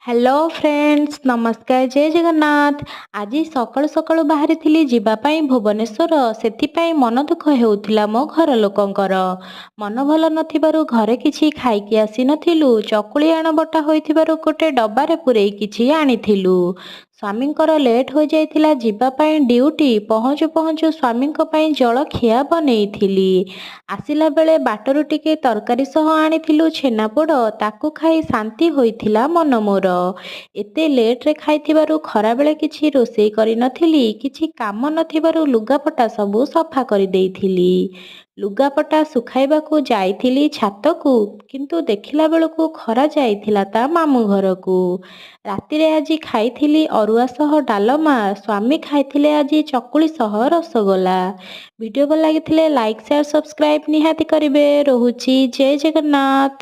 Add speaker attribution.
Speaker 1: Hello friends, ନମସ୍କାର, ଜୟ ଜଗନ୍ନାଥ। ଆଜି ସକାଳୁ ସକାଳୁ ବାହାରିଥିଲି ଯିବା ପାଇଁ ଭୁବନେଶ୍ୱର। ସେଥିପାଇଁ ମନ ଦୁଃଖ ହେଉଥିଲା ମୋ ଘର ଲୋକଙ୍କର। ମନ ଭଲ ନଥିବାରୁ ଘରେ କିଛି ଖାଇକି ଆସିନଥିଲୁ। ଚକୁଳି ଆଣ ବଟା ହୋଇଥିବାରୁ ଗୋଟେ ଡବାରେ ପୂରେଇ କିଛି ଆଣିଥିଲୁ। ସ୍ୱାମୀଙ୍କର ଲେଟ୍ ହୋଇଯାଇଥିଲା ଯିବା ପାଇଁ ଡ୍ୟୁଟି। ପହଞ୍ଚୁ ପହଞ୍ଚୁ ସ୍ୱାମୀଙ୍କ ପାଇଁ ଜଳଖିଆ ବନେଇଥିଲି। ଆସିଲା ବେଳେ ବାଟରୁ ଟିକେ ତରକାରୀ ସହ ଆଣିଥିଲୁ ଛେନାପୋଡ଼। ତାକୁ ଖାଇ ଶାନ୍ତି ହୋଇଥିଲା ମନ ମୋର। ଏତେ ଲେଟ୍ରେ ଖାଇଥିବାରୁ ଖରାବେଳେ କିଛି ରୋଷେଇ କରିନଥିଲି। କିଛି କାମ ନଥିବାରୁ ଲୁଗାପଟା ସବୁ ସଫା କରିଦେଇଥିଲି। ଲୁଗାପଟା ଶୁଖାଇବାକୁ ଯାଇଥିଲି ଛାତକୁ, କିନ୍ତୁ ଦେଖିଲା ବେଳକୁ ଖରା ଯାଇଥିଲା ତା ମାମୁଁ ଘରକୁ। ରାତିରେ ଆଜି ଖାଇଥିଲି ଅରୁଆ ସହ ଡାଲମା। ସ୍ୱାମୀ ଖାଇଥିଲେ ଆଜି ଚକୁଳି ସହ ରସଗୋଲା। ଭିଡ଼ିଓ ଭଲ ଲାଗିଥିଲେ ଲାଇକ୍, ସେୟାର, ସବସ୍କ୍ରାଇବ୍ ନିହାତି କରିବେ। ରହୁଛି, ଜୟ ଜଗନ୍ନାଥ।